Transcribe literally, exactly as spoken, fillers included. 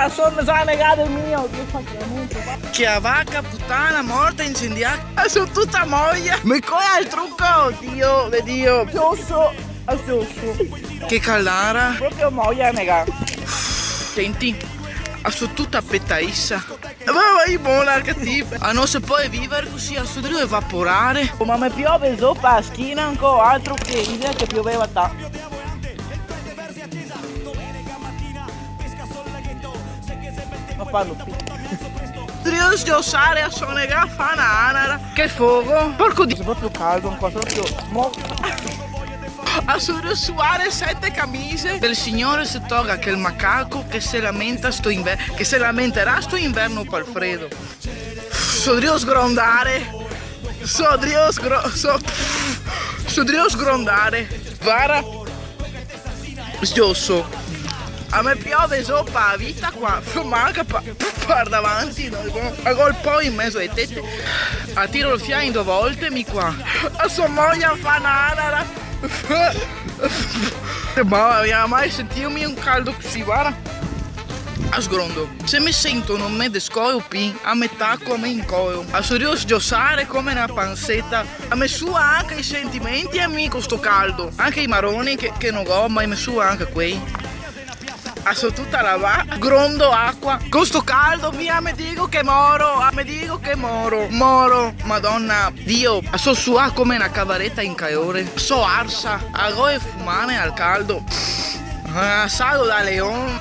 A so za negà del mio, Dio sacramento. Che a vaca putana morta incendià. A so tuta moia. Me cola el truco, Dio, de Dio. Soso, a soso. Che caldara. Proprio moia, nega. Senti, a so tuta petaisa. Ma vai bona, cativa. A no se pol viver cusì, a so drio evaporare. Ma me piove zo pa schina ancò, altro che idea che pioveva ta. No parlo più. Drio sgiosare a so nega, fa na anara. Che fogo. Porco di-, xe proprio caldo ancora, proprio mo-, a so drio suare sete camise. Che el Signore se toga quel macaco che se lamenta sto inver-, che se lamenterà sto inverno pal fredo. So drio sgrondare. So drio sgro-, so, so drio sgrondare. Vara. Sgioso. A me piove zo pa vita qua. Manca pa, par davanti, no? A go el po in mezo ae tete. A tiro el fià in do volte, mi qua. A so moia fa na anara. Ma mi ga mai sentìo mi un caldo cusì, vara. A sgrondo. Se me sento no me descoio pì, a me taco a me incoio. A so drio sgiosare come na panseta. A me sua anca i sentimenti, a mi, co sto caldo. Anca i maroni che, che no go, ma me sua anca quei. A so tuta lavà, sgrondo acua. Co sto caldo, mi, a me digo che moro, a me digo che moro. Moro, Madona, Dio. A so suà come na cavareta in calore. So arsa, a go e fumane al caldo. Ah, salo da leon.